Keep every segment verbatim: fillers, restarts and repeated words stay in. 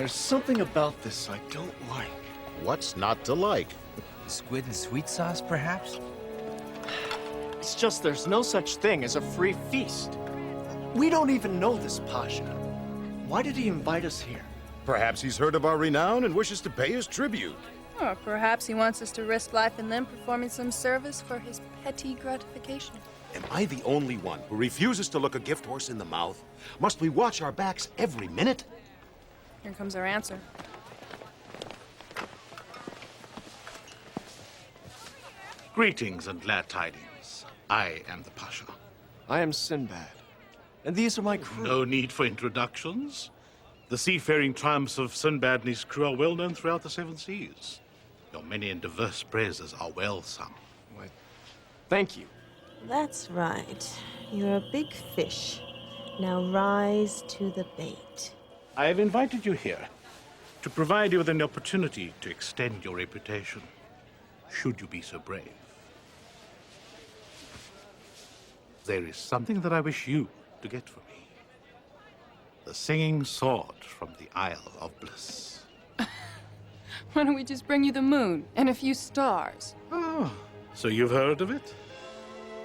There's something about this I don't like. What's not to like? Squid and sweet sauce, perhaps? It's just there's no such thing as a free feast. We don't even know this Pasha. Why did he invite us here? Perhaps he's heard of our renown and wishes to pay his tribute. Or perhaps he wants us to risk life and limb performing some service for his petty gratification. Am I the only one who refuses to look a gift horse in the mouth? Must we watch our backs every minute? Here comes our answer. Greetings and glad tidings. I am the Pasha. I am Sinbad, and these are my crew. No need for introductions. The seafaring triumphs of Sinbad and his crew are well known throughout the seven seas. Your many and diverse praises are well sung. Why, thank you. That's right. You're a big fish. Now rise to the bait. I have invited you here to provide you with an opportunity to extend your reputation, should you be so brave. There is something that I wish you to get for me. The singing sword from the Isle of Bliss. Why don't we just bring you the moon and a few stars? Oh, so you've heard of it?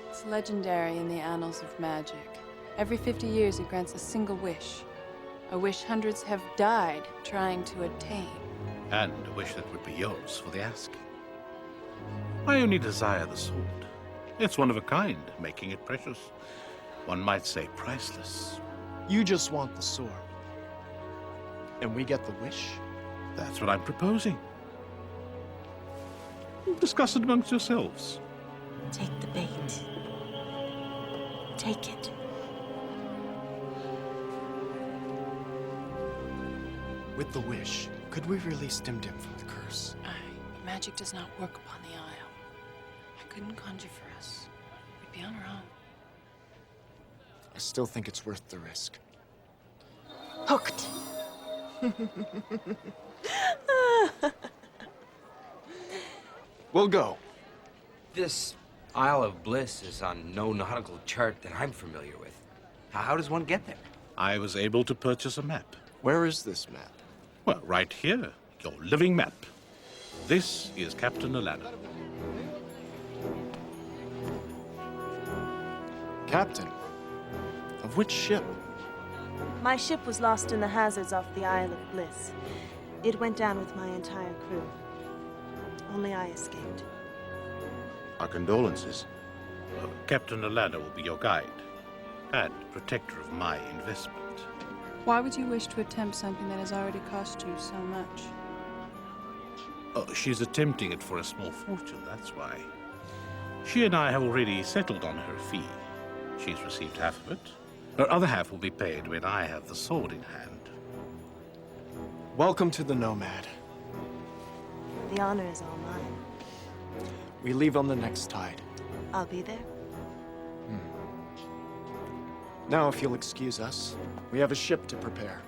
It's legendary in the annals of magic. Every fifty years it grants a single wish. A wish hundreds have died trying to attain. And a wish that would be yours for the asking. I only desire the sword. It's one of a kind, making it precious. One might say priceless. You just want the sword. And we get the wish? That's what I'm proposing. Discuss it amongst yourselves. Take the bait. Take it. With the wish, could we release Dim Dim from the curse? Aye, but magic does not work upon the isle. I couldn't conjure for us. We'd be on our own. I still think it's worth the risk. Hooked. We'll go. This Isle of Bliss is on no nautical chart that I'm familiar with. How, how does one get there? I was able to purchase a map. Where is this map? Well, right here. Your living map. This is Captain Alana. Captain, of which ship? My ship was lost in the hazards off the Isle of Bliss. It went down with my entire crew. Only I escaped. Our condolences. Well, Captain Alana will be your guide and protector of my investment. Why would you wish to attempt something that has already cost you so much? Oh, she's attempting it for a small fortune, that's why. She and I have already settled on her fee. She's received half of it. Her other half will be paid when I have the sword in hand. Welcome to the Nomad. The honor is all mine. We leave on the next tide. I'll be there. Hmm. Now, if you'll excuse us, we have a ship to prepare.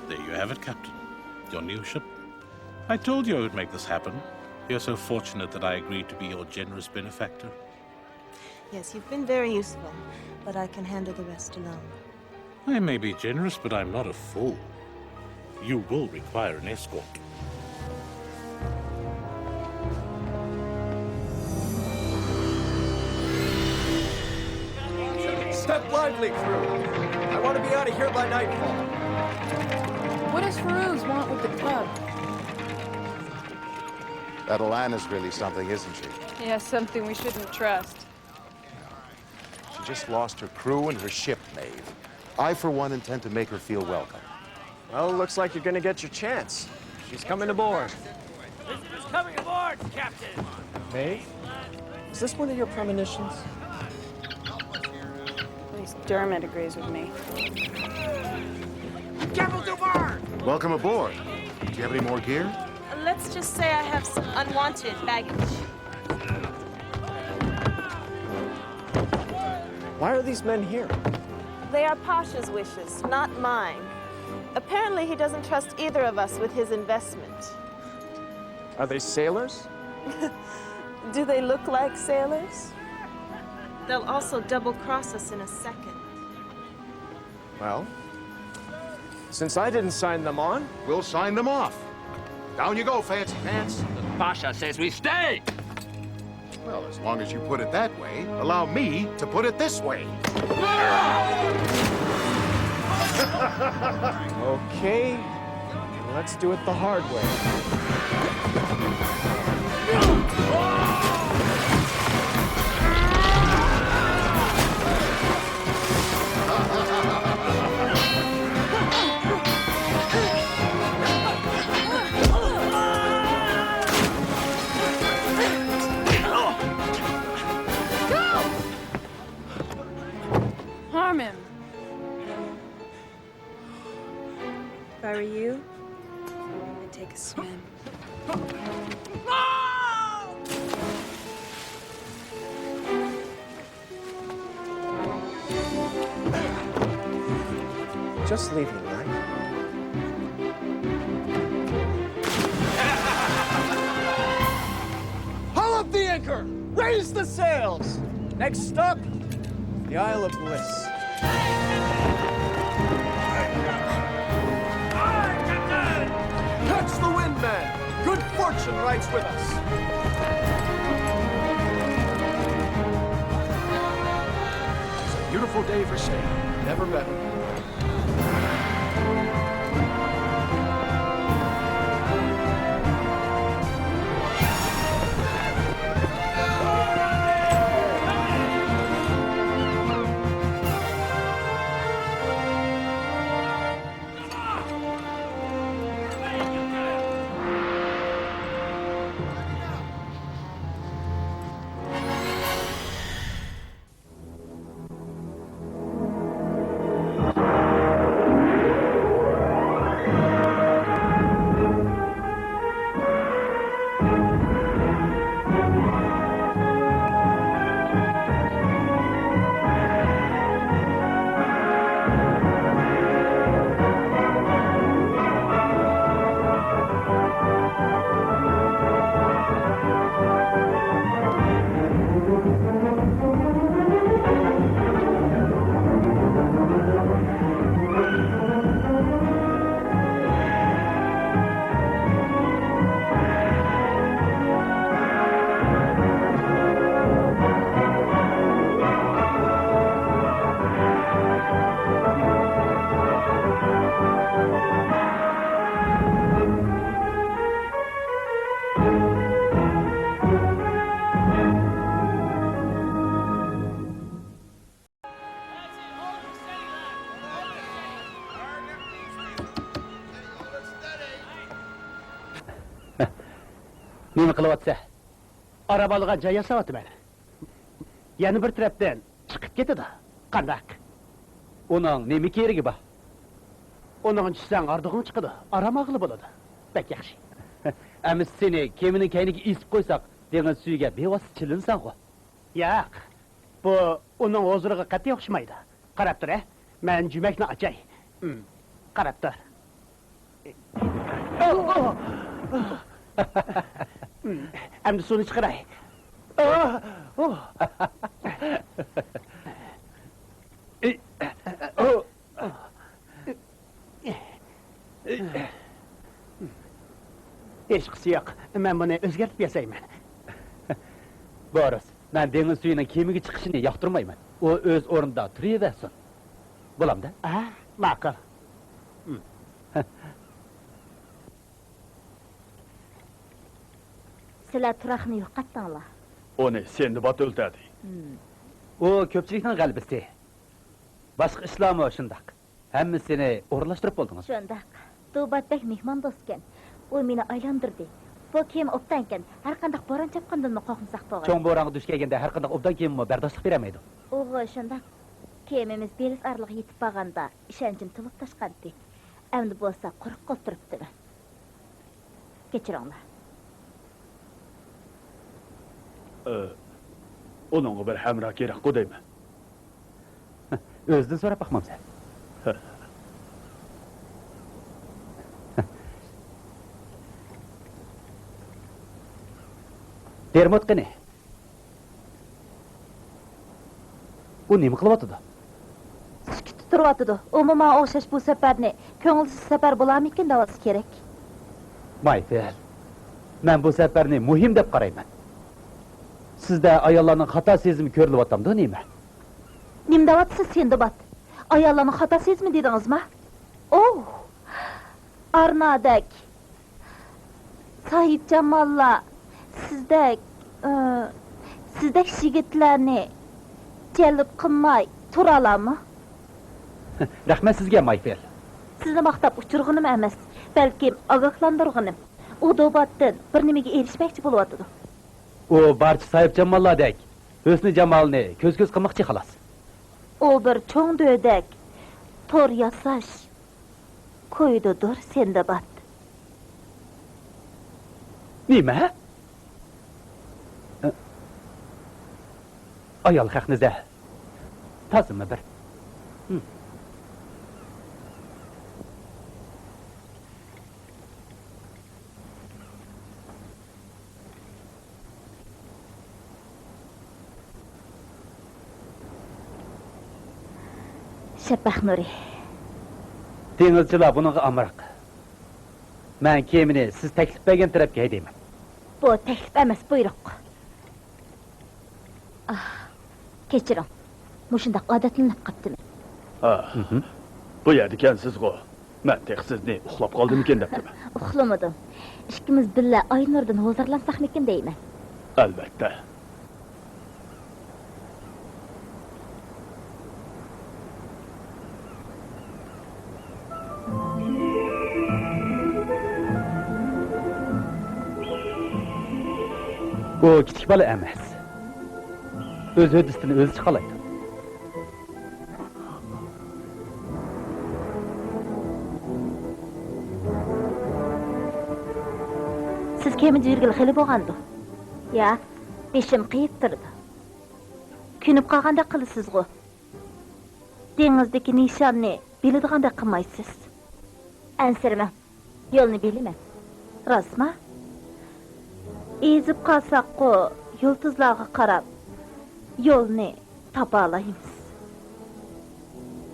There you have it, Captain. Your new ship. I told you I would make this happen. You're so fortunate that I agreed to be your generous benefactor. Yes, you've been very useful, but I can handle the rest alone. I may be generous, but I'm not a fool. You will require an escort. Step lively, crew. I want to be out of here by nightfall. What does Ferouz want with the club? That Alana's really something, isn't she? Yeah, something we shouldn't trust. She just lost her crew and her ship, Maeve. I, for one, intend to make her feel welcome. Well, looks like you're gonna get your chance. She's coming aboard. Visitors coming aboard, Captain! Maeve? Is this one of your premonitions? At least Dermot agrees with me. Captain Duvar! Welcome aboard. Do you have any more gear? Let's just say I have some unwanted baggage. Why are these men here? They are Pasha's wishes, not mine. Apparently, he doesn't trust either of us with his investment. Are they sailors? Do they look like sailors? They'll also double cross us in a second. Well, since I didn't sign them on, we'll sign them off. Down you go, Fancy Pants. The Pasha says we stay! Well, as long as you put it that way, allow me to put it this way. Okay, let's do it the hard way. Harmon. If I were you, I'd take a swim. Just leave him, right? Haul up the anchor! Raise the sails! Next stop, the Isle of Bliss. Catch the wind, man! Good fortune rides with us. It's a beautiful day for sailing. Never better. نېمە قىلىۋاتىسەن؟ ئارام ئالغان جاي ياساۋاتىمەن. يەنە بىر تەرەپتىن چىقىپ كېتىدۇ. قانداق؟ ئۇنىڭ نېمە كېرىكى بار؟ ئۇنىڭغا چۈشسەڭ ھاردۇقۇڭ چىقىدۇ. ئارام ئالغىلى بولىدۇ. بەك ياخشى. ئەمىسە سېنى كېمىنىڭ كەينىگە ئېسىپ قويساق، دېڭىز سۈيىگە بىۋاسىتە چىلىنىسەنغۇ. ياق، بۇ ئۇنىڭ ھۇزۇرىغا قەتئىي ئوخشىمايدۇ. قاراپ تۇر، ھە. مەن جۈمەكنى ئاچاي. ھىم، قاراپ تۇر. ئەمدى سۇنى چىقىراي. ھېچقىسى يوق. مەن بۇنى ئۆزگەرتىپ ياسايمەن. بورىس، مەن دېڭىز سۈيىنىڭ كېمىگە چىقىشىنى ياقتۇرمايمەن. ئۇ ئۆز ئورنىدا تۇرۇۋەرسۇن. بولامدۇ؟ ھە، ماقۇل. سىلەر تۇراقنى يوقاتتىڭلار. ئۇنى سىندباد ئۆلتۈردى. ھىم. ئۇ كۆپچىلىكنىڭ غەلىبىسى. باشقا ئىشلارمۇ شۇنداق. ھەممىسىنى ئورۇنلاشتۇرۇپ بولدىڭىز. شۇنداق. دۇبات بەك مېھماندوستكەن. ئۇ مېنى ئايلاندۇردى. بۇ كېمە ئوبدانكەن. ھەرقانداق بوران-چاپقۇندىنمۇ قورقمىساق بولغاي. چوڭ بورانغا دۇچ كەلگەندە ھەرقانداق ئوبدان كېمىمۇ بەرداشلىق بېرەلمەيدۇ. ئۇغۇ شۇنداق. كېمىمىز بېلىز ئارىلىغا يېتىپ بارغاندا ئىشەنچىم تولۇپ تاشقانتى. ئەمدى بولسا قۇرۇق قول تۇرۇپتىمەن. كەچۈرۈڭلار. ئى، ئۇنىڭغا بىر ھەمراھ كېرەكقۇ دەيمەن. ئۆزىدىن سوراپ باقمامسەن؟ تېرموت قېنى؟ ئۇ نېمە قىلىۋاتىدۇ؟ سۈكۈتتە تۇرۇۋاتىدۇ. ئۇمۇ ماڭا ئوخشاش بۇ سەپەرنى كۆڭۈلسىز سەپەر بولارمىكىن دەۋاتسا كېرەك. مايفېل، مەن بۇ سەپەرنى مۇھىم دەپ قارايمەن. سىزدە ئاياللارنىڭ خاتا سېزىمى كۆرۈلۈۋاتامدۇ نېمە؟ نېمە دەۋاتىسىز، سىندباد؟ ئاياللارنىڭ خاتا سېزىمى دېدىڭىزما؟ ئوھ! ئارنادەك، ساھىبجاماللار سىزدەك، ئى، سىزدەك يىگىتلەرنى جەلپ قىلماي تۇرالارمۇ؟ رەھمەت سىزگە، مايفېل. سىزنى ماختاپ ئۇچۇرغىنىم ئەمەس، بەلكىم ئاگاھلاندۇرغىنىم. ئۇ دوباتتىن بىر نېمىگە ئېرىشمەكچى بولۇۋاتىدۇ. ئۇ بارچە ساھىبجاماللاردەك ھۆسنى جامالنى كۆز-كۆز قىلماقچى، خالاس. ئۇ بىر چوڭ دۆدەك، تور ياساش كويىدىدۇر، سىندباد. نېمە؟ ئايال خەقنى زەھەر. تازىمۇ بىر. شەپەق نۇرى. دېڭىزچىلار بۇنىڭغا ئامراق. مەن كېمىنى سىز تەكلىپ بەرگەن تەرەپكە ھەيدەيمەن. بۇ تەكلىپ ئەمەس، بۇيرۇق. ئاھ، كەچۈرۈڭ. مۇشۇنداق ئادەتلىنىپ قاپتىمەن. ھا، بۇ يەردىكەنسىزغۇ. مەن تېخى سىزنى ئۇخلاپ قالدىمىكىن دەپتىمەن. ئۇخلىمىدىم. ئىككىمىز بىللە ئاينۇردىن ھۇزۇرلانساقمىكىن دەيمەن. ئەلۋەتتە. ئۇ كىچىك بالا ئەمەس. ئۆز ھۆددىسىدىن ئۆزى چىقالايدۇ. سىز كېمىدە يۈرگىلى خېلى بولغاندۇ؟ ياق، بېشىم قېيىپ تۇرىدۇ. كۆنۈپ قالغاندەك قىلىسىزغۇ؟ دېڭىزدىكى نىشاننى بىلىدىغاندەك قىلمايسىز. ئەنسىرىمەڭ، يولنى بىلىمەن. راستما؟ ئېزىپ قالساققۇ، يۇلتۇزلارغا قاراپ يولنى تاپالايمىز.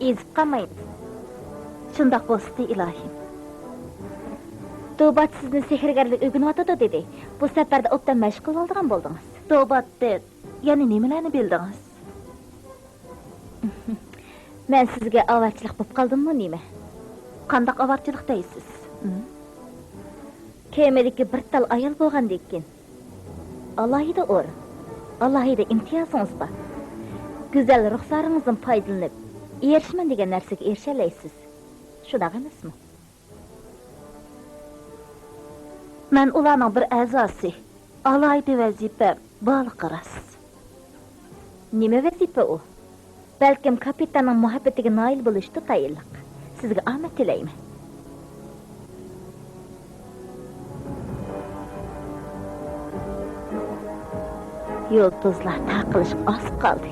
ئېزىپ قالمايمىز. شۇنداق بولسىدى، ئىلاھىم. دوبات سىزنى سېھىرگەرلىك ئۆگىنىۋاتىدۇ دېدى. بۇ سەپەردە ئوبدان مەشىق قىلىۋالىدىغان بولدىڭىز. دوباتتىن يەنە نېمىلەرنى بىلدىڭىز؟ مەن سىزگە ئاۋارىچىلىك بولۇپ قالدىممۇ نېمە؟ قانداق ئاۋارىچىلىك دەيسىز؟ كېمىدىكى بىر تال ئايال بولغاندىكىن، ئالاھىدە ئورۇن، ئالاھىدە ئىمتىيازىڭىز بار. گۈزەل رۇخسارىڭىزدىن پايدىلىنىپ، ئېرىشىمەن دېگەن نەرسىگە ئېرىشەلەيسىز. شۇنداق ئەمەسمۇ؟ مەن ئۇلارنىڭ بىر ئەزاسى. ئالاھىدە ۋەزىپەم بارلىقى راست. نېمە ۋەزىپە ئۇ؟ بەلكىم كاپىتاننىڭ مۇھەببىتىگە نائىل بولۇشتا تايىنلىق. سىزگە ئامەت تىلەيمەن. يۇلتۇزلار تارقىلىشقا ئاز قالدى.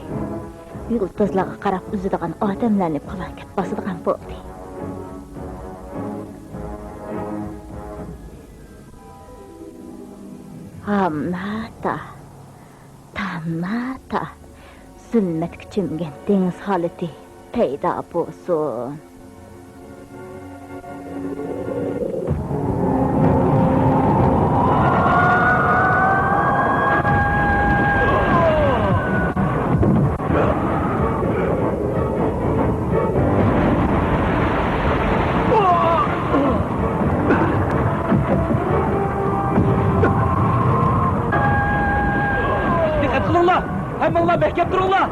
يۇلتۇزلارغا قاراپ ئۈزىدىغان ئادەملەرنى پالاكەت باسىدىغان بولدى. ھامناتا، تامناتا، زۇلمەتكە چۆمگەن دېڭىز ھالىتى پەيدا بولسۇن. دىققەت قىلىڭلار! ھەممىڭلار مەھكەم تۇرۇڭلار!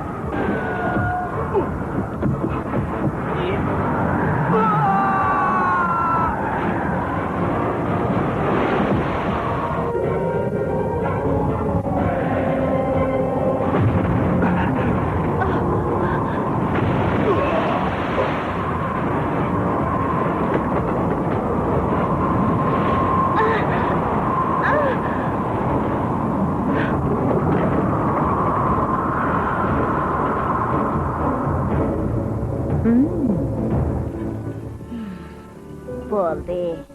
بولدى.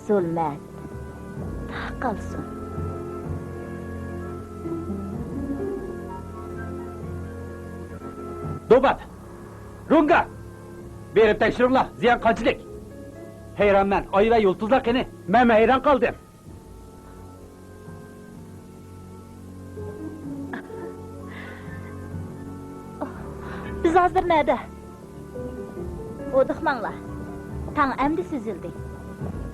زۇلمەت تارقالسۇن. دوبات! رونگا! بېرىپ تەكشۈرۈڭلار، زىيان قانچىلىك؟ ھەيرانمەن، ئاي ۋە يۇلتۇزلار قېنى؟ مەنمۇ ھەيران قالدىم. بىز ھازىر نەدە؟ ھودۇقماڭلار. تاڭ ئەمدى سۈزۈلدى.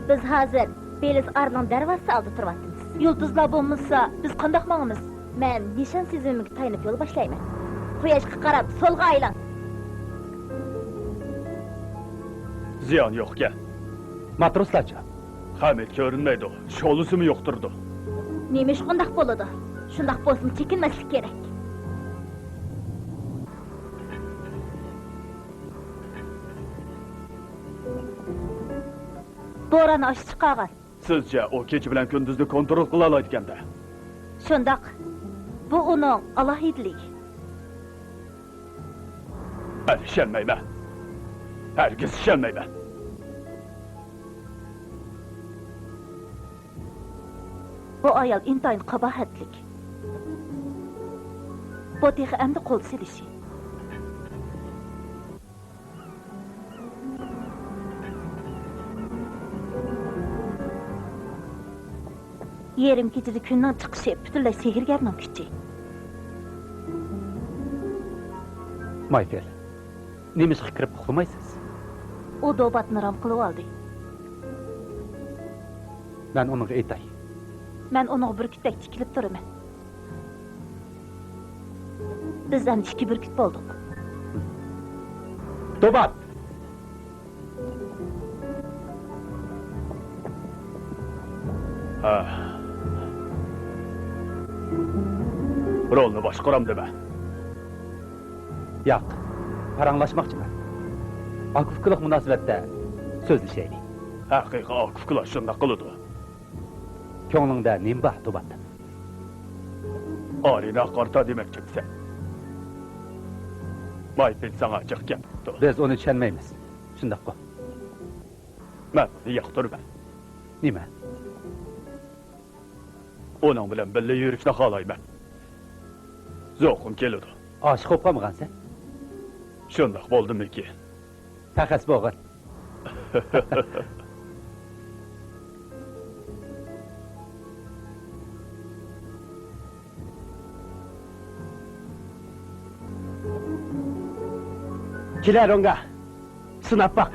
بىز ھازىر بېلىز ئارىلىنىڭ دەرۋازىسى ئالدىدا تۇرۇۋاتىمىز. يۇلتۇزلار بولمىسا، بىز قانداق ماڭىمىز؟ مەن نىشان سېزىمىمگە تايىنىپ يول باشلايمەن. قۇياشقا قاراپ سولغا ئايلان. زىيان يوقكەن. ماتروسلارچۇ؟ خەمىت كۆرۈنمەيدۇ، شولىسىمۇ يوق تۇرىدۇ. نېمىشقا ئۇنداق بولىدۇ؟ شۇنداق بولسىمۇ چېكىنمەسلىك كېرەك. بوران ئاشۇ چىقارغان. سىزچە ئۇ كېچە بىلەن كۈندۈزنى كونترول قىلالايدىكەن-دە؟ شۇنداق. بۇ ئۇنىڭ ئالاھىدىلىكى. مەن ئىشەنمەيمەن. ھەرگىز ئىشەنمەيمەن. بۇ ئايال ئىنتايىن قاباھەتلىك. بۇ تېخى ئەمدى قول سېلىشى. يېرىم كېچىدە كۈننىڭ چىقىشى پۈتۈنلەي سېھىرگەرنىڭ كۈچى. مايفېل، نېمىشقا كىرىپ ئۇخلىمايسىز؟ ئۇ دوباتنى رام قىلىۋالدى. مەن ئۇنىڭغا ئېيتاي. مەن ئۇنىڭغا بۈركۈتتەك تىكىلىپ تۇرىمەن. بىز ئەمدى ئىككى بۈركۈت بولدۇق. دوبات! ھە. رولنى باشقۇرامدىمەن؟ ياق، پاراڭلاشماقچىمەن. ئاكا-ئۇكىلىق مۇناسىۋەتتە سۆزلىشەيلى. ھەقىقىي ئاكا-ئۇكىلار شۇنداق قىلىدۇ. كۆڭلۈڭدە نېمە بار، دوبات؟ ئارىناغا قارىتا دېمەكچىمسەن؟ مايفېل ساڭا جىق گەپ قىپتۇ. بىز ئۇنى چۈشەنمەيمىز. شۇنداققۇ؟ مەن ئۇنى ياقتۇرىمەن. نېمە؟ ئۇنىڭ بىلەن بىللە يۈرۈشنى خالايمەن. زوقۇم كېلىدۇ. ئاشىق بولۇپ قالمىغانسەن؟ شۇنداق بولدىمىكىن؟ پەخەس بولغىن. كېلە، رونگا. سىناپ باق.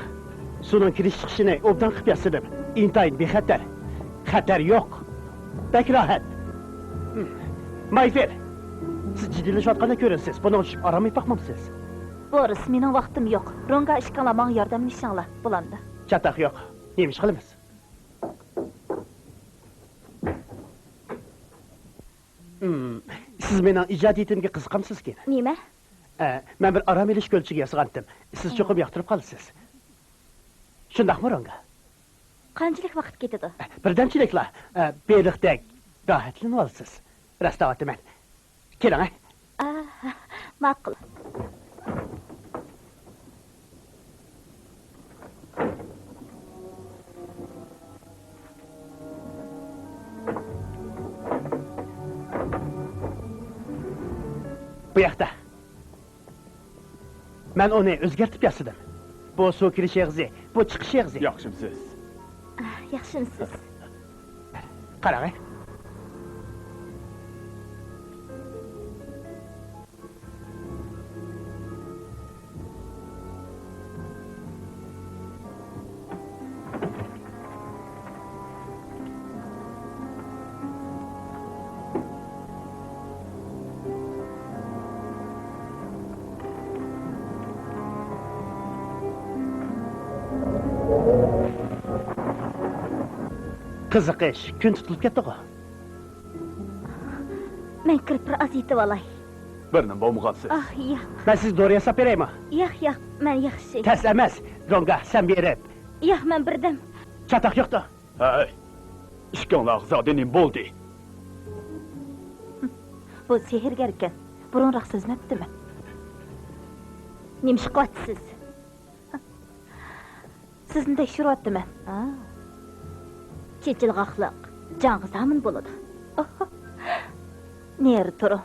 سۇنىڭ كىرىش چىقىشىنى ئوبدان قىلىپ ياسىدىم. ئىنتايىن بىخەتەر. خەتەر يوق. بەك راھەت. مايفېل، سىز جىددىيلىشىۋاتقاندەك كۆرۈنىسىز. بۇنىڭغا چۈشۈپ ئارام ئېلىپ باقمامسىز؟ بورىس، مېنىڭ ۋاقتىم يوق. رونگا، ئىككىڭلار ماڭا ياردەملىشىڭلار، بولامدۇ؟ چاتاق يوق. نېمە ئىش قىلىمىز؟ ھىم، سىز مېنىڭ ئىجادىيىتىمگە قىزىقامسىزكىن؟ نېمە؟ ئە، مەن بىر ئارام ئېلىش كۆلچىكى ياسىغانتىم. سىز چوقۇم ياقتۇرۇپ قالىسىز. شۇنداقمۇ، رونگا؟ قانچىلىك ۋاقىت كېتىدۇ؟ ئە، بىردەمچىلىكلا. ئە، بېلىقتەك راھەتلىنىۋالىسىز. راست دەۋاتىمەن. كېلىڭ، ھە. ئا، ماقۇل. بۇ ياقتا. مەن ئۇنى ئۆزگەرتىپ ياسىدىم. بۇ سۇ كىرىش ئېغىزى، بۇ چىقىش ئېغىزى. ياخشىمسىز؟ ئا، ياخشىمسىز؟ قاراڭ. قىزىق ئىش، كۈن تۇتۇلۇپ كەتتىغۇ. مەن كىرىپ بىر ئاز يېتىۋالاي. بىر نېمە بولمىغانسىز. ئاھ، ياق. مەن سىزگە دورا ياساپ بېرەيمۇ؟ ياق، ياق، مەن ياخشى. تەس ئەمەس. رونگا، سەن بېرىپ. ياق، مەن بىردەم. چاتاق يوقتۇ. ھەي، ئىككىڭلارغا زادى نېمە بولدى؟ بۇ سېھىرگەركەن. بۇرۇنراق سېزمەپتىمەن. نېمە ئىش قىلىۋاتىسىز؟ سىزنى تەكشۈرۈۋاتىمەن. ئا. چېچىلغاقلىق جانغا زامىن بولىدۇ. نېرى تۇرۇڭ.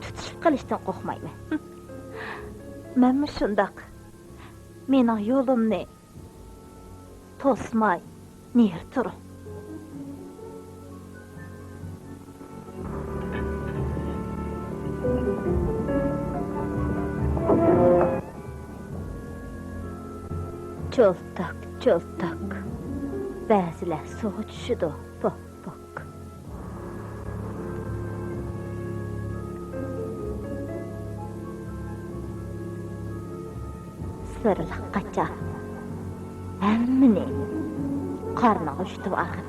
تۇتۇشۇپ قېلىشتىن قورقمايمەن. مەنمۇ شۇنداق. مېنىڭ يولۇمنى توسماي، نېرى تۇر. چولتاك، چولتاك. بەزىلەر سۇغا چۈشىدۇ. پوك، پوك. سىرلىق قاچا. ھەممىنى قارنىغا يۇتۇۋالغىن.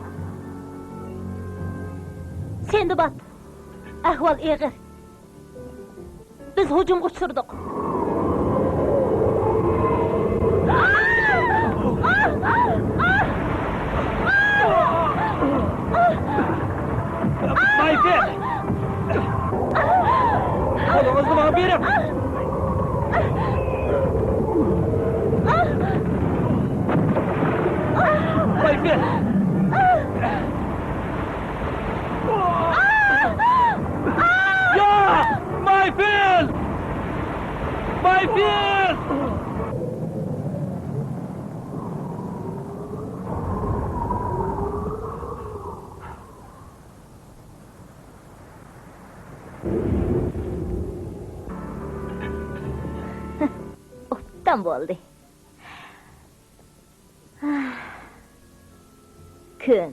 سىندباد، ئەھۋال ئېغىر. بىز ھۇجۇمغا ئۇچرىدۇق. مايفىل! قولىڭىزنى ماڭا بېرىڭ! مايفىل! ياق! مايفىل! مايفىل! ئوبدان بولدى. كۈن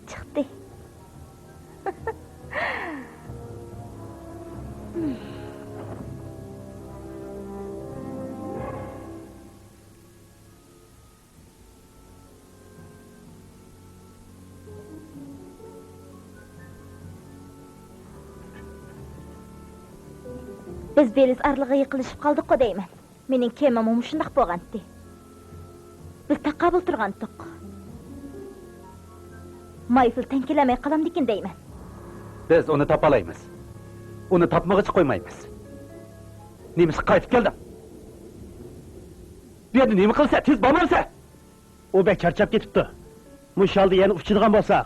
چىقتى. بىز بېلىز ئارىلىغا يېقىنلىشىپ قالدۇققۇ دەيمەن. مېنىڭ كېمىممۇ مۇشۇنداق بولغانتى. بىز تاقابىل تۇرغانتۇق. مايفىل تەڭ كېلەلمەي قالامدىكىن دەيمەن. بىز ئۇنى تاپالايمىز. ئۇنى تاپمىغۇچە قويمايمىز. نېمىشقا قايتىپ كەلدىڭ؟ بۇ يەردە نېمە قىلىسەن؟ تېز بارمامسەن؟ ئۇ بەك چارچاپ كېتىپتۇ. مۇشۇ ھالدا يەنە ئۇچىدىغان بولسا،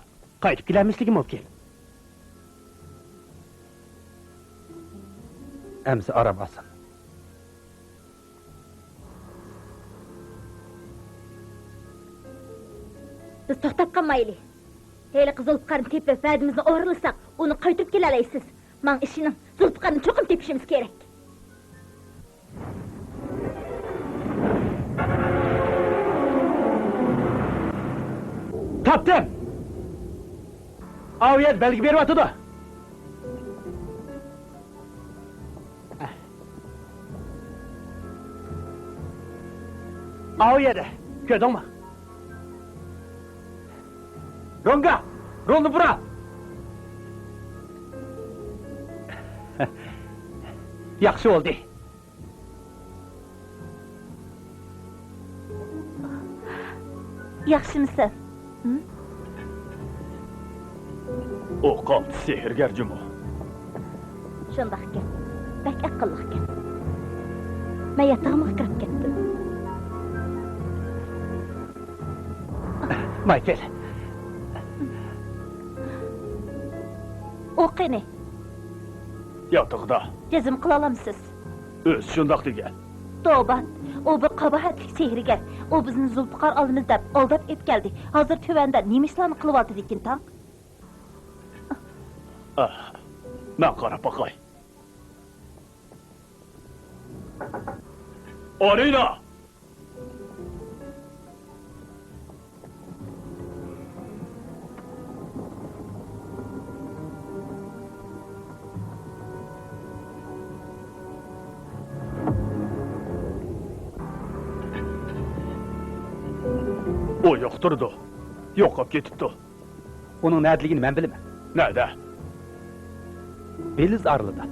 قايتىپ كېلەلمەسلىكى مۇمكىن. ئەمسە ئارام ئالسۇن. بىز توختاپ قالمايلى. ھېلىقى زۇلپىقارنى تېپىپ، ۋەدىمىزنى ئورۇنلىساق، ئۇنى قايتۇرۇپ كېلەلەيسىز. ماڭا ئىشىنىڭ، زۇلپىقارنى چوقۇم تېپىشىمىز كېرەك. تاپتىم! ئاۋۇ يەردە بەلگە بېرىۋاتىدۇ. ئاۋۇ يەردە، كۆردۈڭمۇ؟ رونگا! روننى بۇرا! ياخشى بولدى. ياخشىمۇ سەن؟ ھىم؟ ئۇ قالتىس سېھىرگەر جۇمۇ. شۇنداقكەن. بەك ئەقىللىقكەن. مەن ياتىقىمغا كىرىپ كەتتىم. مايكل. ئۇ قېنى؟ ياتىقىدا. جەزم قىلالامسىز؟ ئۆزى شۇنداق دېگەن. توبا، ئۇ بىر قاباھەتلىك سېھىرگەر. ئۇ بىزنى زۇلپىقار ئالىمىز دەپ ئالداپ ئېلىپ كەلدى. ھازىر تۆۋەندە نېمە ئىشلارنى قىلىۋاتىدىكىن تاڭ؟ ئاھ، مەن قاراپ باقاي. ئارىنا! ئۇ يوقتۇرىدۇ. يوقاپ كېتىپتۇ. ئۇنىڭ نەدىلىكىنى مەن بىلىمەن. نەدە؟ بېلىز ئارىلىدا.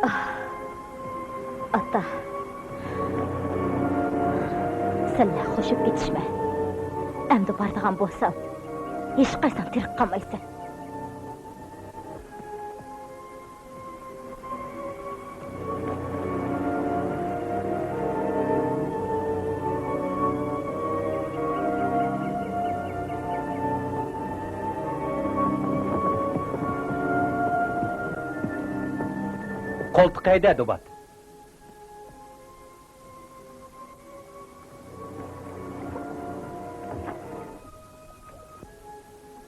ئاھ، ئاتا. سەنلەر خوشۇپ كېتىشمە. ئەمدى بارىدىغان بولسام، ھېچقايسىڭ تىرىك قالمايسەن. قولتۇقى ھەيدە، دوبات.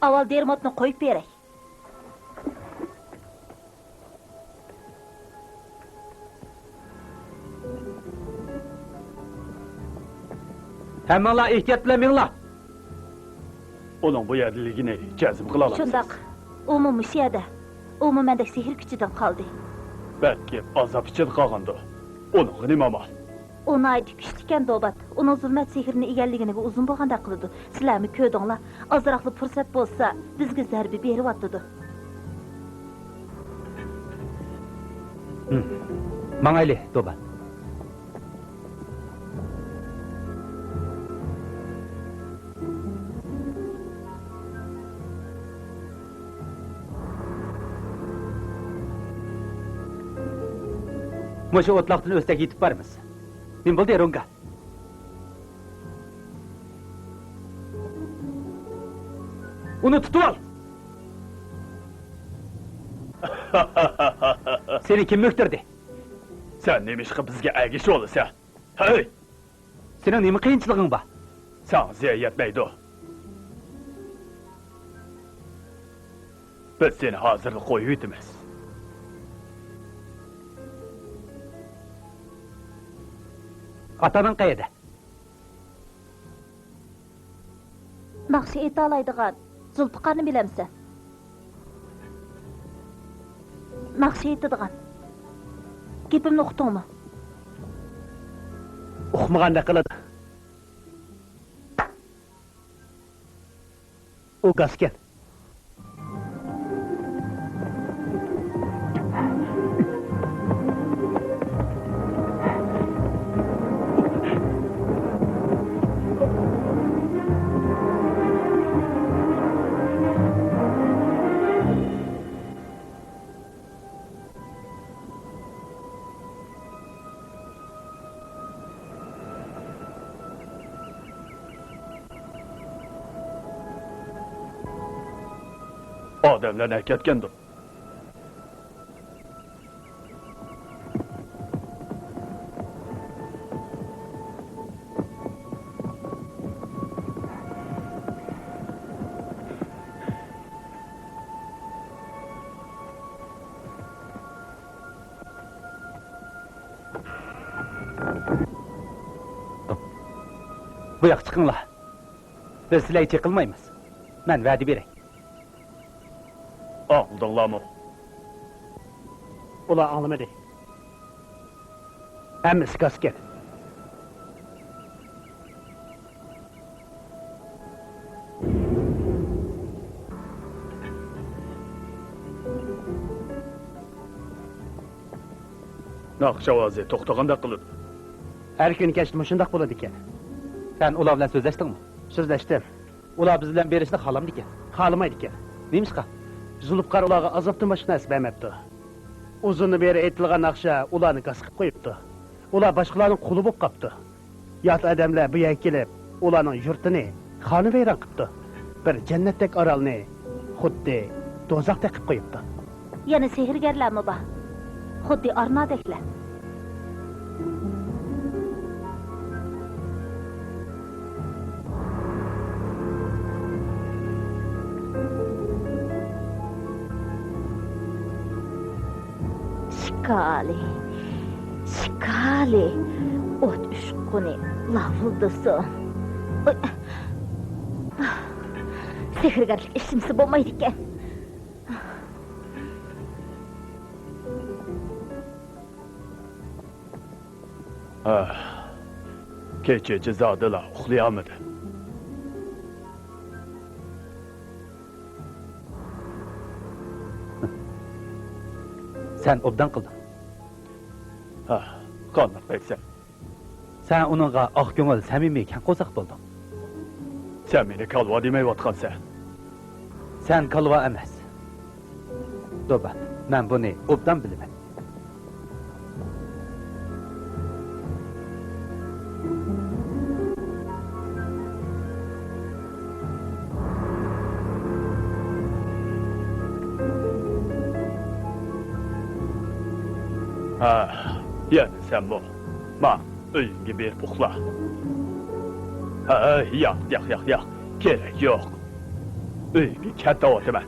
ئاۋۋال دېرموتنى قويۇپ بېرەي. ھەممىڭلار ئېھتىيات بىلەن مېڭىڭلار! ئۇنىڭ بۇ يەردىلىكىنى جەزم قىلالايسىز. شۇنداق. ئۇمۇ مۇشۇ يەردە. ئۇمۇ مەندەك سېھىر كۈچىدىن قالدى. بەلكى ئازاب ئىچىدە قالغاندۇ. ئۇنىڭغا نېمە ئامال؟ ئۇ ناھايىتى كۈچلۈككەن، دوبات. ئۇنىڭ زۇلمەت سېھرىنى ئىگىلىگىنىگە ئۇزۇن بولغاندەك قىلىدۇ. سىلەرمۇ كۆردۈڭلار. ئازراقلا پۇرسەت بولسا، بىزگە زەربە بېرىۋاتىدۇ. ھىم. ماڭايلى، دوبات. مۇشۇ ئوتلاقتىن ئۆتسەك يېتىپ بارىمىز. نېمە بولدى، رونگا؟ ئۇنى تۇتۇۋال! سېنى كىم مۆكتۈردى؟ سەن نېمىشقا بىزگە ئەگىشىۋالىسەن؟ ھەي! سېنىڭ نېمە قىيىنچىلىقىڭ بار؟ ساڭا زىيان يەتمەيدۇ. بىز سېنى ھازىرلا قويۇۋېتىمىز. ئاتانىڭ قەيەردە؟ ناخشا ئېيتالايدىغان زۇلپىقارنى بىلەمسەن؟ ناخشا ئېيتىدىغان. گېپىمنى ئۇقتۇڭمۇ؟ ئۇقمىغاندەك قىلىدۇ. ئۇ گاسكەن. ئادەملەر نەگە كەتكەندۇ؟ بۇ ياققا چىقىڭلار. بىز سىلەرگە چېقىلمايمىز. مەن ۋەدە بېرەي. ئاڭلىدىڭلارمۇ؟ ئۇلار ئاڭلىمىدى. ھەممىسى گاسكەن. ناخشا ئاۋازى توختىغاندەك قىلىدۇ. ھەر كۈنى كەچتە مۇشۇنداق بولىدىكەن. سەن ئۇلار بىلەن سۆزلەشتىڭمۇ؟ سۆزلەشتىم. ئۇلار بىز بىلەن بېرىشنى خالامدىكەن. خالىمايدىكەن. نېمىشقا؟ زۇلپىقار ئۇلارغا ئازابتىن باشقا نەرسە بەرمەپتۇ. ئۇزۇندىن بېرى ئېيتىلغان ناخشا ئۇلارنى گاس قىلىپ قويۇپتۇ. ئۇلار باشقىلارنىڭ قۇلى بولۇپ قاپتۇ. يات ئادەملەر بۇ يەرگە كېلىپ، ئۇلارنىڭ يۇرتىنى خانىۋەيران قىپتۇ. بىر جەننەتتەك ئارالنى خۇددى دوزاختەك قىپ قويۇپتۇ. يەنە سېھىرگەرلەرمۇ بار. خۇددى ئارنادەكلەر. شىكالى، شىكالى، ئوت ئۇچقۇنى لاۋۇلدىسۇن. ئۇي. سېھىرگەرلىك ئىشلىمىسە بولمايدىكەن. ئاھ، كېچىچە زادىلا ئۇخلىيالمىدى. سەن ئوبدان قىلدىڭ. ھا، قانداق دەيسەن؟ سەن ئۇنىڭغا ئاق كۆڭۈل، سەمىمىي، كەڭ قورساق بولدۇڭ. سەن مېنى كالۋا دېمەيۋاتقانسەن. سەن كالۋا ئەمەس. دوبات، مەن بۇنى ئوبدان بىلىمەن. ھە، يەنە سەنمۇ؟ ما، ئۆيۈڭگە بېرىپ ئۇخلا. ھە، ياق، ياق، ياق، ياق. كېرەك يوق. ئۆيۈڭگە كەت دەۋاتىمەن.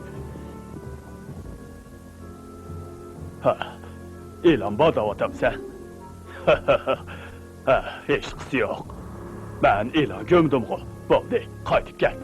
ھە، ئېلان بار دەۋاتامسەن؟ ھە، ھېچقىسى يوق. مەن ئېلان كۆرمىدىمغۇ. بولدى، قايتىپ كەت.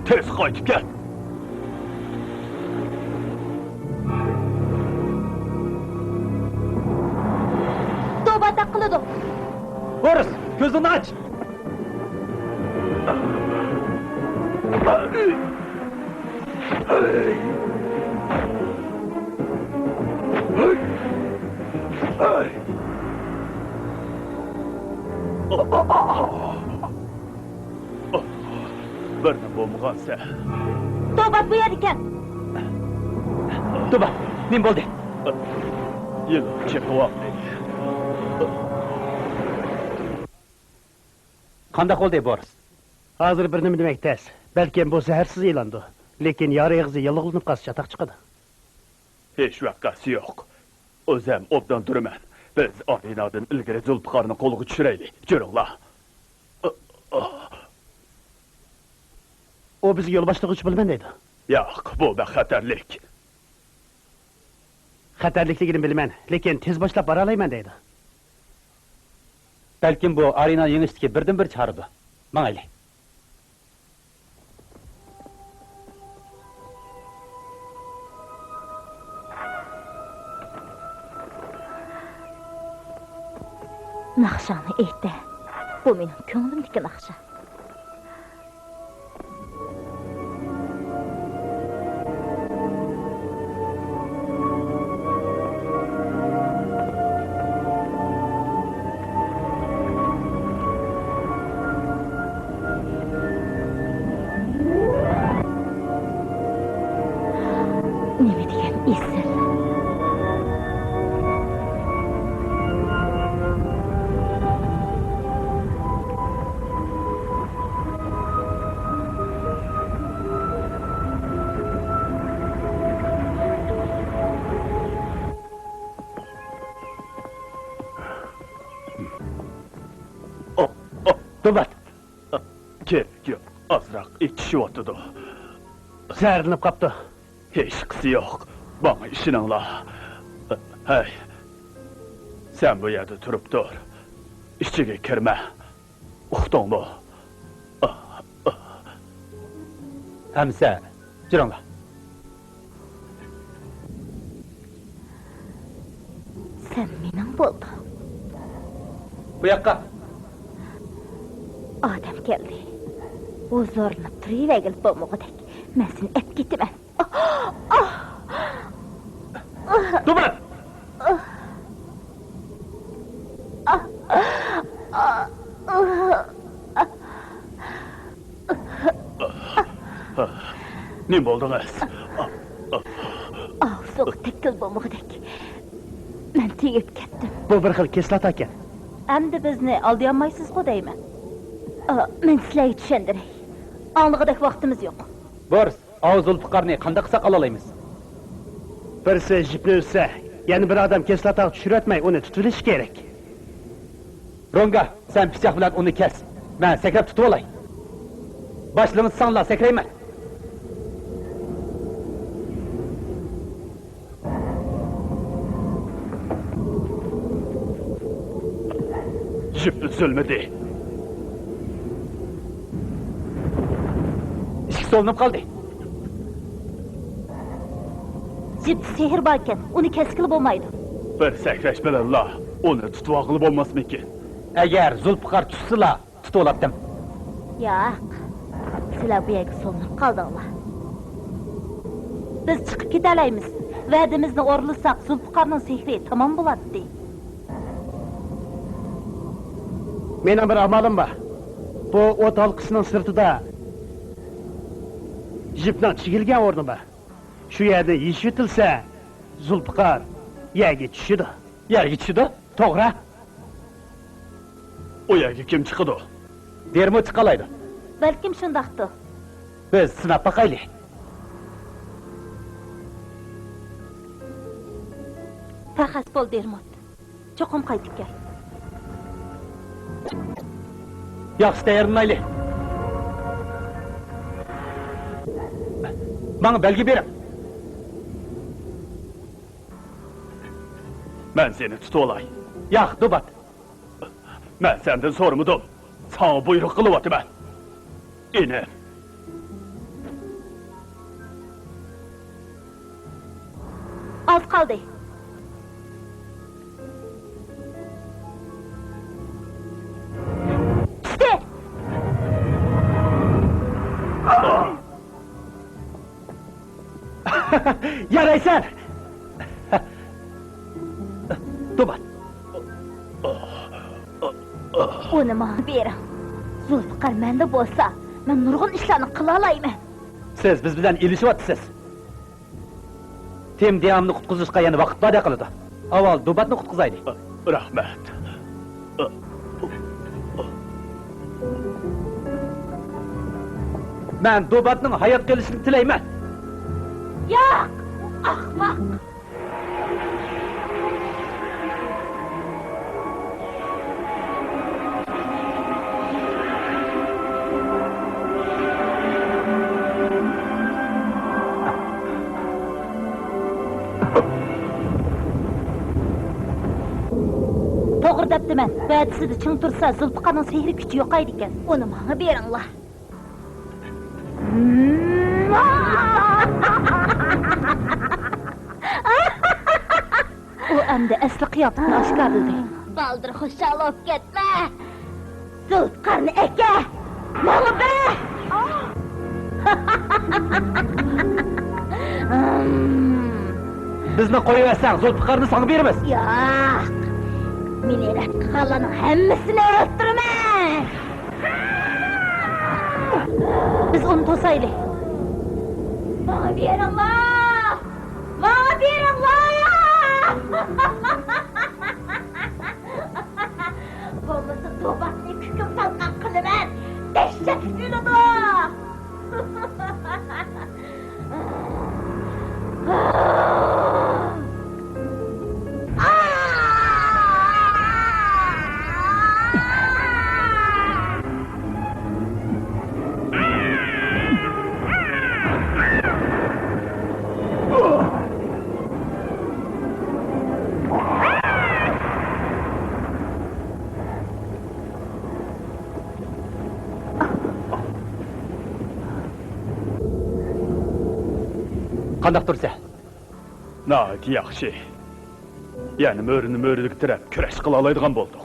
تېز قايتىپ كەت! توبا تاقىلىدۇ. بورىس، كۆزۈڭنى ئاچ! بىرنى بولمىغانسەن. توبا بۇ يەردىكەن. توبا، نېمە بولدى؟ يىلان چېقىۋالدى. قانداق بولدى، بورىس؟ ھازىر بىر نېمە دېمەك تەس. بەلكىم بۇ زەھەرسىز يىلاندۇ. لېكىن يارا ئېغىزى ياللۇغلىنىپ قالسا چاتاق چىقىدۇ. ھېچ ۋەقەسى يوق. ئۆزۈم ئوبدان تۇرىمەن. بىز ئارېنادىن ئىلگىرى زۇلپىقارنى قولغا چۈشۈرەيلى. جۈرۈڭلار. ئۇ بىزگە يول باشلىغۇچى بولىمەن دەيدۇ. ياق، بۇ بەك خەتەرلىك. خەتەرلىكلىكىنى بىلىمەن، لېكىن تېز باشلاپ بارالايمەن دەيدۇ. بەلكىم بۇ ئارېنا يېڭىشتىكى بىردىنبىر چارىدۇر. ماڭايلى. ناخشاڭنى ئېيت-دە. بۇ مېنىڭ كۆڭلۈمدىكى ناخشا. نېمە دېگەن ئېسىل! توبا! كېرەك يوق، ئازراق ئېچىشىۋاتىدۇ. زەھەرلىنىپ قاپتۇ. ھېچقىسى يوق، ماڭا ئىشىنىڭلار. ھەي، سەن بۇ يەردە تۇرۇپ تۇر، ئىچىگە كىرمە. ئۇقتۇڭمۇ؟ ئەمىسە، جۈرۈڭلار. سەن مېنىڭ بولدۇڭ. بۇ ياققا. ئادەم كەلدى. ھۇزۇرلىنىپ تۇرۇۋەرگىلى بولمىغۇدەك. مەن سېنى ئەپ كېتىمەن. توبا! نېمە بولدىڭىز؟ ئاۋۇ سۇغا تەككىل بولمىغۇدەك. مەن تېگىپ كەتتىم. بۇ بىر خىل كىسلاتاكەن. ئەمدى بىزنى ئالدىيالمايسىزغۇ دەيمەن. ئا، مەن سىلەرگە چۈشەندۈرەي. ئاڭلىغۇدەك ۋاقتىمىز يوق. بورس، ئاۋۇ زۇلپىقارنى قانداق قىلساق ئالالايمىز؟ بىرسى جىپنى ئۈزسە، يەنە بىر ئادەم كىسلاتاغا چۈشۈرۈۋەتمەي ئۇنى تۇتۇۋېلىشى كېرەك. رونگا، سەن پىچاق بىلەن ئۇنى كەس. مەن سەكرەپ تۇتۇۋالاي. باشلىرىڭنى سىساڭلار، سەكرەيمەن. جىپ ئۈزۈلمىدى. ئىشىك سولىنىپ قالدى. جىپتە سېھىر باركەن، ئۇنى كەسكىلى بولمايدۇ. بىر سەكرەش بىلەنلا ئۇنى تۇتۇۋالغىلى بولماسمىكىن؟ ئەگەر زۇلپىقار چۈشسىلا، تۇتۇۋالاتتىم. ياق، سىلەر بۇ يەرگە سولىنىپ قالدىڭلار. بىز چىقىپ كېتەلەيمىز. ۋەدىمىزنى ئورۇنلىساق، زۇلپىقارنىڭ سېھرى تامام بولاتتى. مېنىڭ بىر ئامالىم بار. بۇ ئوت ھالقىسىنىڭ سىرتىدا جىپنىڭ چىگىلگەن ئورنى بار. شۇ يەردىن يېشىۋېتىلسە، زۇلپىقار يەرگە چۈشىدۇ. يەرگە چۈشىدۇ؟ توغرا. ئۇ يەرگە كىم چىقىدۇ؟ دېرمو چىقالايدۇ. بەلكىم شۇنداقتۇ. بىز سىناپ باقايلى. تەخەس بول، دېرموت. چوقۇم قايتىپ كەل. ياخشى، تەييارلىنايلى. ماڭا بەلگە بېرىڭ. مەن سېنى تۇتۇۋالاي. ياق، دوبات. مەن سەندىن سورىمىدىم. ساڭا بۇيرۇق قىلىۋاتىمەن. ئىنىم. ئاز قالدى. چۈشتى! يارايسەن! دوبات. ئۇنى ماڭا بېرىڭ. زۇلپىقار مەندە بولسا، مەن نۇرغۇن ئىشلارنى قىلالايمەن. سىز بىز بىلەن ئېلىشىۋاتىسىز. تىم دىئامنى قۇتقۇزۇشقا يەنە ۋاقىت بار قىلىدۇ. ئاۋۋال دوباتنى قۇتقۇزايلى. رەھمەت. مەن دوباتنىڭ ھايات قېلىشىنى تىلەيمەن. ياق! ئەخمەق! توغرا دەپتىمەن، ۋەدىسىدە چىڭ تۇرسا، زۇلپىقارنىڭ سېھرىي كۈچى يوقايدىكەن. ئۇنى ماڭا بېرىڭلار. ئۇ ئەمدى ئەسلى قىياپىتىنى ئاشكارىلىدى. بالدۇر خۇشال بولۇپ كەتمە. زۇلپىقارنى ئەكە. ماڭا بەر. بىزنى قويۇۋەتسەڭ، زۇلپىقارنى ساڭا بېرىمىز. ياق. مېنى رەت قىلغانلارنىڭ ھەممىسىنى ئۆلتۈرىمەن. بىز ئۇنى توسايلى. ماڭا بېرىڭلار! ماڭا بېرىڭلار! بولمىسا دوباتنى كۈكۈم تالقان قىلىمەن! دەھشەتلىك ئۆلىدۇ! قانداق تۇرسا؟ ناھايىتى ياخشى. يەنە مۆرىنى مۆرىگە تىرەپ كۈرەش قىلالايدىغان بولدۇق.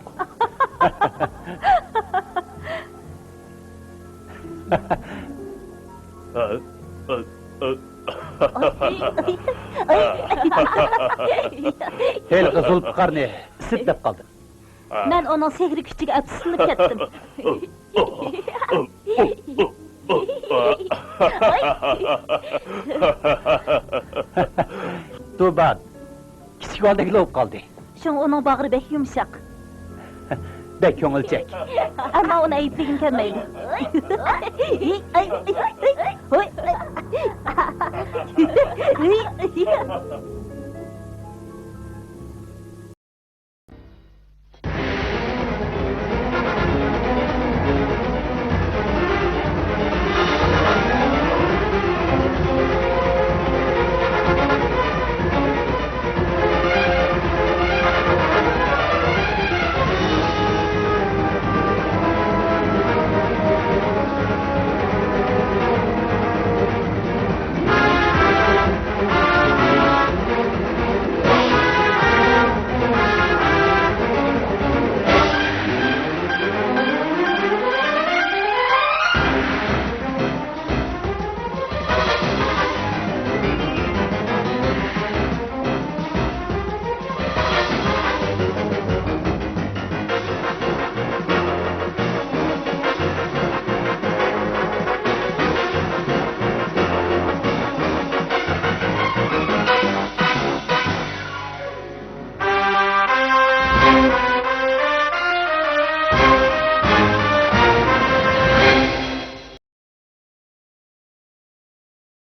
ھېلىقى زۇلپىقارنى ئىسىت دەپ قالدىم. مەن ئۇنىڭ سېھرىي كۈچىگە ئەپسۇسلىنىپ كەتتىم. دوبات كىچىك بالىدەكلا بولۇپ قالدى. شۇڭا ئۇنىڭ باغرى بەك يۇمشاق. بەك كۆڭۈلچەك. ئەمما ئۇنى ئەيىبلىگۈم كەلمەيدۇ.